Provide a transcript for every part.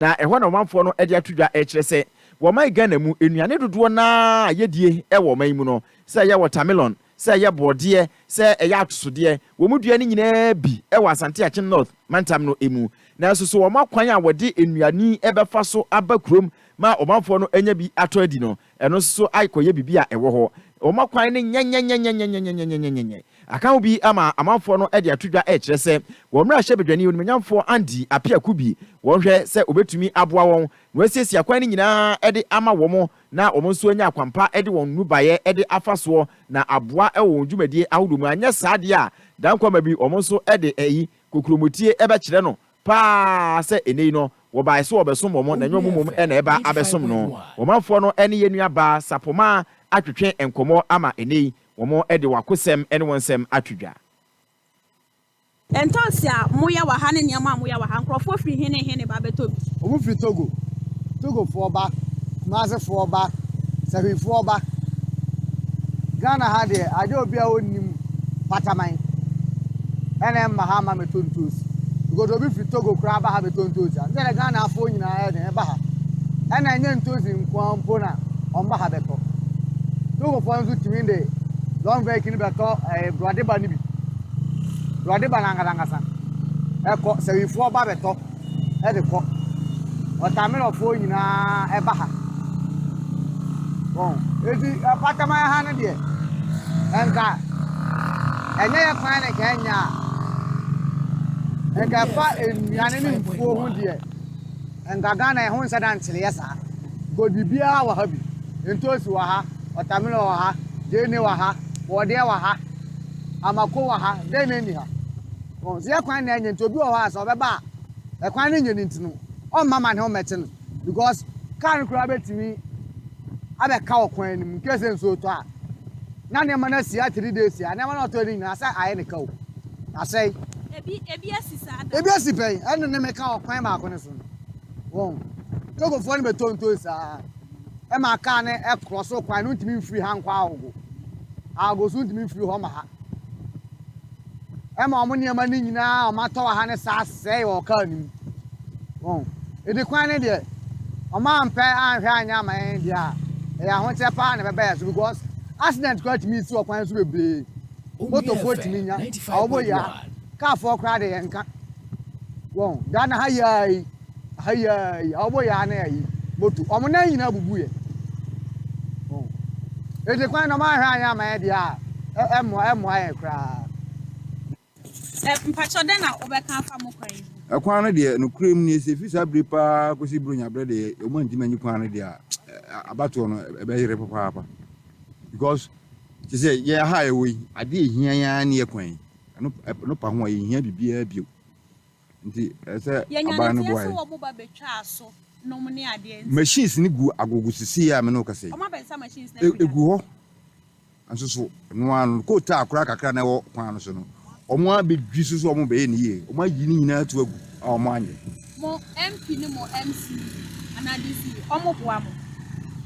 Na ɛhɔ na ɔmanfoɔ no de ato dwa rekyerɛ sɛ wɔ ɔman Ghana mu, nnuane dodoɔ no ara a yɛdie wɔ ɔman yi mu no, sɛ ɛyɛ wɔtamelɔn, sɛ ɛyɛ borɔdeɛ, sɛ ɛyɛ atosodeɛ, wɔn dua no nyinaa bi wɔ Asante Akyem North mantam no mu. Nanso so wɔn akwan a wɔde nnuane yi bɛfa so aba kurom ma ɔmanfoɔ no anya bi atɔ adi no, ɛno nso so akɔyɛ biribi a ɛwɔ hɔ. Wɔn akwan no nyɛnyɛnyɛnyɛnyɛnyɛnyɛnyɛnyɛ. Aka ho bi ama amanfoɔ no de ato dwa rekyerɛ sɛ wɔn mmarahyɛbadwani Onimuonyamfoɔ Andy Appiah Kubi wɔhwɛ sɛ ɔbɛtumi aboa wɔn na wasiesie akwan no nyinaa de ama wɔn na wɔn nso anya akwampa de wɔn nnubaeɛ de afa soɔ na aboa wɔ wɔn dwumadie ahodoɔ mu anyɛ saa deɛ a dankwama bi wɔn nso de ayi kokuromotie bɛkyerɛ no paa sɛ ɛnnɛ yi no wɔbaeɛ sɛ wɔbɛsom wɔn na ɛnyɛ wɔn mmom na ɛba abɛsom no. Wɔmanfoɔ no ne yɛn nua baa Sapoma atwetwe nkɔmmɔ ama ɛnnɛ yi Wɔde w'akosɛm ne wo nsɛm ato dwa. Ntoosi a moyɛ wɔ ha ne nneɛma a moyɛ wɔ ha, nkurɔfoɔ firi he ne he na ɛba bɛtɔ bi? Wɔn firi Togo, Togofoɔ ba, Kumasefoɔ ba, Sahwifoɔ ba. Ghana ha deɛ, agye obi a ɔnnim Pataman ɛna ɛmma ha mma mɛtɔ ntoosi. Because obi firi Togo koraa ba ha bɛtɔ ntoosi a, nti na Ghanafoɔ nyinaa ɛyɛ den ɛba ha. Ɛna ɛnyɛ ntoosi nko ara mpo na wɔba ha bɛtɔ. Togofoɔ nso tumi de long vehicle no bɛtɔ ɛɛ eh, borɔdeba no bi. Borɔdeba no ankasa ɛkɔ sɛwifoɔ ba bɛtɔ ɛde kɔ. Ɔtamelɔfoɔ nyinaa ɛba ha. Wɔn eti ɛpataman ha no deɛ ɛnka ɛnyɛ yɛ kwan ne nka ɛnyɛ a nka ɛfa nnuane ne mfuo ho deɛ. Nka Ghana ɛho nsɛ da nkyeleɛ saa because biribiara wɔ ha bi. Ntoosi wɔ ha, watermelon wɔ ha, gyeene wɔ ha, bɔɔdeɛ wɔ ha, amako wɔ ha, dɛn na ɛnni ha? Wɔn so yɛ kwan na ɛnyɛ nti obi wɔ hɔ a sɛ ɔbɛba a ɛkwan no nyɛ no nti no ɔmma ma ne ho mmɛkye no because car no koraa bɛtumi abɛka wɔ kwan no mu in case nsuo tɔ a na nneɛma no asi a 3 days a nneɛma no ɔtɔ no nyinaa sɛ ayɛ ne ka o asɛe. Ebi ebi asi saa da. Ebi asi pɛn ɛno ne meka wɔ kwan baako no so no wɔn Togofoɔ no bɛtɔ ntoosi saa ɛma kaa no ɛkorɔ so kwan no ntumi mfiri ha nkɔ Agogo. Agogo so ntumi mfiri hɔ ma ha. Ɛma wɔn nneɛma no nyinaa wɔn atɔ wɔ ha no saa sɛe wɔ kaa no mu. Wɔn edi kwan no deɛ wɔn ampɛ anhwɛ anyɛ ama yɛn deɛ a ɛyɛ ahokyerɛ paa na ɛbɛba yɛn so because accident koraa tumi si wɔ kwan so bebree. Motofoɔ tumi nya awɔbɔ yi a kaafoɔ koraa de yɛn nka. Wɔn Ghana ha yi ara yi ha yi ara yi awɔbɔ yi ara na ayi moto wɔn nan nyinaa bubu yɛ. Wɔn edi kwan na wɔn anhwɛ anyɛ ama yɛn deɛ a ɛmmoa ɛmmoa yɛn koraa. Mpakyɛw dɛn na wobɛka afa mo kwan yi ho? Ɛkwan no deɛ, nokorɛm nie, sɛ ɛfiri saa berɛ yi pa ara kɔsi Buronya berɛ deɛ, wɔn antumi anyi kwan no deɛ a, abatoɔ no ɛbɛyere papaapa. Because te sɛ yɛn ha a yɛwɔ yi, adeɛ a ɛhia yɛn ara ne yɛ kwan yi. Ɛno ɛno pa ho a, yɛnhia biribiara bio. Nti ɛsɛ sɛ Yɛnya aban no no nteɛ boa sɛ yɛn. wɔn ba bɛtwaa so nom ne adeɛ nti. Machines no gu agogo seesei a me ne wo kasa yi. Wɔn abɛsesa machines no afiri ha. Ɛgu hɔ. Nso so, ɛno ara no, kootaa koraa kakra a na ɛwɔ kwan no so no, wɔabɛdwi so sɛ wɔbɛyɛ no yie. Wɔayi ne nyinaa atu agu a wɔanyɛ. Mo MP ne mo MC anaa DC, wɔboa mo?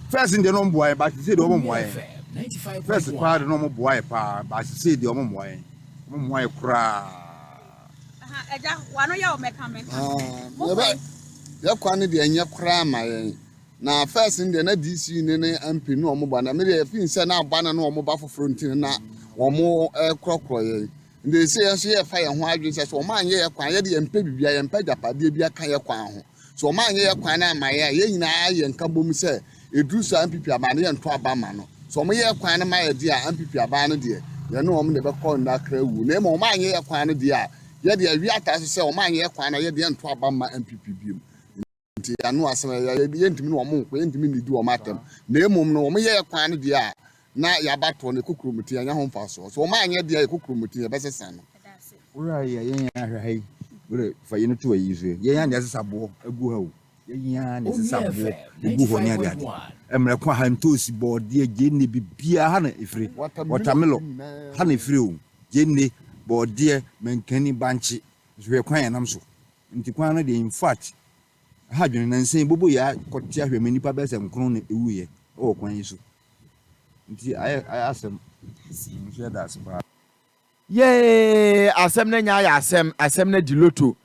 First no deɛ na wɔboa yɛn, but seesei deɛ wɔmmoa yɛn. First paa deɛ na wɔboa yɛn paa, but seesei deɛ wɔmmoa yɛn. Wɔmmoa yɛn koraa. Aha, agya, w'ano yɛ wo mɛka mɛka. Mo kwan. Yɛ kwan no deɛ ɛnyɛ koraa ma yɛn. Na first no deɛ na DC ne ne MP ne wɔn ba na me deɛ fi sɛ na aba na ne wɔn ba foforɔ nti no na wɔn ɛkorɔkorɔ yɛn. Nti sɛ yɛn nso yɛfa yɛn ho adwene sɛ sɛ wɔn anyɛ yɛ kwan yɛde yɛn mpɛ biribi a yɛn mpɛ agyapadeɛ bi aka yɛ kwan ho. Sɛ wɔn anyɛ yɛ kwan no ama yɛn a yɛn nyinaa yɛ nka bom sɛ ɛduru saa NPP aba no yɛnto aba ma no. Sɛ wɔn yɛ kwan no ma yɛ deɛ a NPP aba no deɛ yɛne wɔn na ɛbɛkɔ nna akra wuo. Na mmom wɔn anyɛ yɛ kwan no deɛ a yɛde awi ataa so sɛ wɔn anyɛ yɛ kwan no a yɛde yɛnto aba mma NPP biom. Nti ano asɛm a yɛntumi ne wɔn nko, yɛntumi nnidi wɔn atɛm. Na mmom no, wɔyɛɛ kwan no deɛ a, na yɛabatoɔ no, yɛkɔ kurom ti, yɛanya ho mfasoɔ. So wɔn anyɛ deɛ a yɛkɔ kurom ti, yɛbɛsesa no. Wura yi a yɛn ahwɛ ha yi, wura fa yi no to ayi so yɛn a na yɛsesa boɔ agu ha o. Yɛn a na yɛsesa boɔ egu hɔ ne ade ade. Mmerɛ ko ha ntoosi, bɔɔdeɛ, gyeene, biribiara ha na efiri. Wɔtamilɔ ha na efiri o. Gyeene, bɔɔdeɛ, mankani, bankye. Nso hwɛ kwan a yɛnam so. Nti kwan no deɛ infact ɛha adwene nansa yi bobo yɛ akɔte ahwɛ ma nnipa bɛyɛ sɛ nkron na ɛwuiɛ wɔ kwan yi so nti ayɛ ayɛ asɛm nso yɛda ase paa. Yee asɛm no anya ayɛ asɛm, asɛm no adi loto.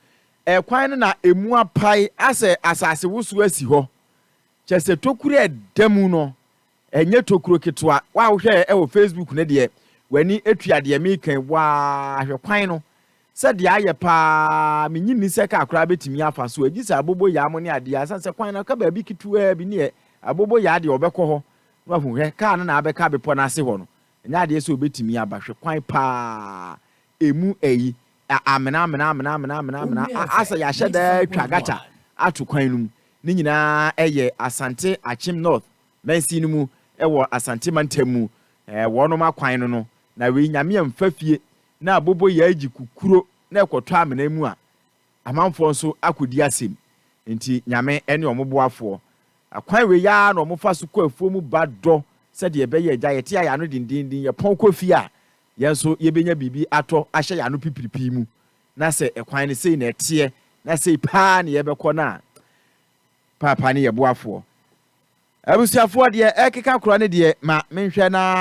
Ɛkwan no na emu apae asɛ asase woso asi hɔ. Kyɛ sɛ tokuro a ɛda mu no, ɛnyɛ tokuro ketewa. Wo a wohwɛ ɛwɔ Facebook no deɛ, w'ani atua deɛ meka yi. Waa, hwɛ kwan no sɛ deɛ ayɛ paa. Menyi nni sɛ kaa koraa bɛtumi afa so agyi sɛ abobo yaa mo ne adeɛ, asan sɛ kwan no aka baabi ketewaa bi ne abobo yaa deɛ ɔbɛkɔ hɔ na wahu. Hwɛ, kaa no na abɛka bepɔ no ase hɔ no, ɛnyɛ adeɛ sɛ obɛtumi aba. Hwɛ kwan paa, emu ayi amena amena amena amena amena amena asɛ yɛahyɛ daa atwa gata ato kwan no mu. Ne nyinaa ɛyɛ Asante Akyem North mansin no mu, ɛwɔ Asante mantam mu. Wɔnom akwan no, na wei Nyame amfa fie na abobo yɛ agyi kukuro na ɛkɔtɔ amena mu a, amanfoɔ nso akɔdi asɛm. Nti Nyame ɛne ɔmo boafoɔ. Akwan wei yaa na ɔmo fa so kɔ afuo mu ba dɔ sɛdeɛ ɛbɛyɛ agya yɛte ayɛ ano dendenden. Yɛpɔn kɔ fie a, yɛn nso yɛbɛnya biribi atɔ ahyɛ yɛn ano pipiripi mu. Na sɛ ɛkwan no sei na ɛteɛ na sei paa ne yɛbɛkɔ no a, paapa ne yɛ boafoɔ. Abusuafoɔ, deɛ ɛkeka korɔ ne deɛ ma menhwɛ na